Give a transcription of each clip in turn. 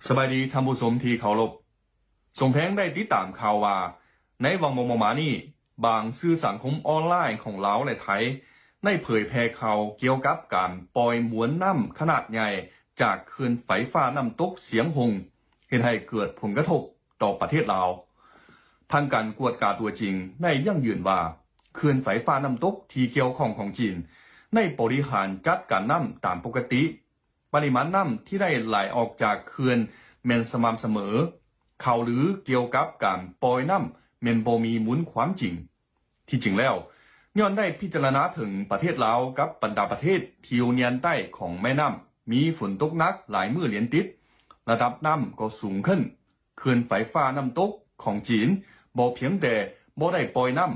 ສະບາຍດີທ່ານຜູ້ຊົມທີ່ເຄົາລົບ. ສົມແພງໄດ້ຕິດຕາມຂ່າວວ່າ ໃນຫວ່າງມໍ່ໆມານີ້ ບາງສື່ສັງຄົມອອນລາຍຂອງລາວ ແລະ ໄທ ໄດ້ເຜີຍແຜ່ຂ່າວກ່ຽວກັບການປ່ອຍມວນນ້ຳຂະໜາດໃຫຍ່ຈາກເຂື່ອນໄຟຟ້ານ້ຳຕົກຊຽງຫົງ ເຮັດໃຫ້ເກີດຜົນກະທົບຕໍ່ປະເທດລາວ. ທາງການກວດກາຕົວຈິງໄດ້ຢັ້ງຢືນວ່າ ເຂື່ອນໄຟຟ້ານ້ຳຕົກທີ່ກ່ຽວຂ້ອງຂອງຈີນ ໄດ້ບໍລິຫານຈັດການນ້ຳຕາມປົກກະຕິ. ປະລິມານນ້ຳທີ່ໄດ້ໄຫຼອອກຈາກເຂື່ອນແມ່ນສະໝ່ຳສະເໝີ, ຂ່າວລືກ່ຽວກັບການປ່ອຍນ້ຳແມ່ນບໍ່ມີມູນຄວາມຈິງ. ທີ່ຈິງແລ້ວ, ຍ້ອນໄດ້ພິຈາລະນາເຖິງປະເທດລາວກັບບັນດາປະເທດທີ່ຢູ່ແດນໃຕ້ຂອງແມ່ນ້ຳ ມີຝົນຕົກໜັກຫຼາຍມື້ລຽນຕິດ, ລະດັບນ້ຳກໍສູງຂຶ້ນ. ເຂື່ອນໄຟຟ້ານ້ຳຕົກຂອງຈີນບໍ່ພຽງແຕ່ບໍ່ໄດ້ປ່ອຍນ້ຳ,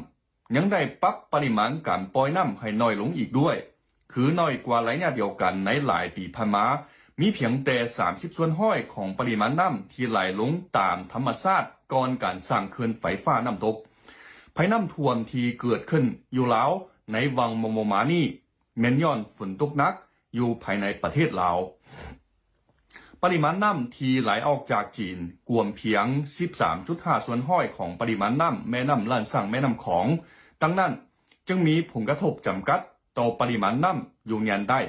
ຍັງໄດ້ປັບປະລິມານການປ່ອຍນ້ຳໃຫ້ໜ້ອຍລົງອີກດ້ວຍ, ຄືໜ້ອຍກວ່າໄລຍະດຽວກັນໃນຫຼາຍປີຜ່ານມາ, ມີພຽງແຕ່ສາມສິບສ່ວນຮ້ອຍຂອງປະລິມານນ້ຳທີ່ໄຫຼລົງຕາມທຳມະຊາດກ່ອນການສ້າງເຂື່ອນໄຟຟ້ານ້ຳຕົກ. ໄພນ້ຳຖ້ວມທີ່ເກີດຂຶ້ນຢູ່ລາວໃນຫວ່າງມໍ່ໆມານີ້ ແມ່ນຍ້ອນຝົນຕົກໜັກຢູ່ພາຍໃນປະເທດລາວ. ປະລິມານນ້ຳທີ່ໄຫຼອອກຈາກຈີນກວມພຽງສິບສາມຈຸດຫ້າສ່ວນຮ້ອຍຂອງປະລິມານນ້ຳແມ່ນ້ຳລ້ານຊ້າງ ແມ່ນ້ຳຂອງ, ດັ່ງນັ້ນຈຶ່ງມີຜົນກະທົບຈຳກັດຕໍ່ປະລິມານນ້ຳຢູ່ແດນໃຕ້.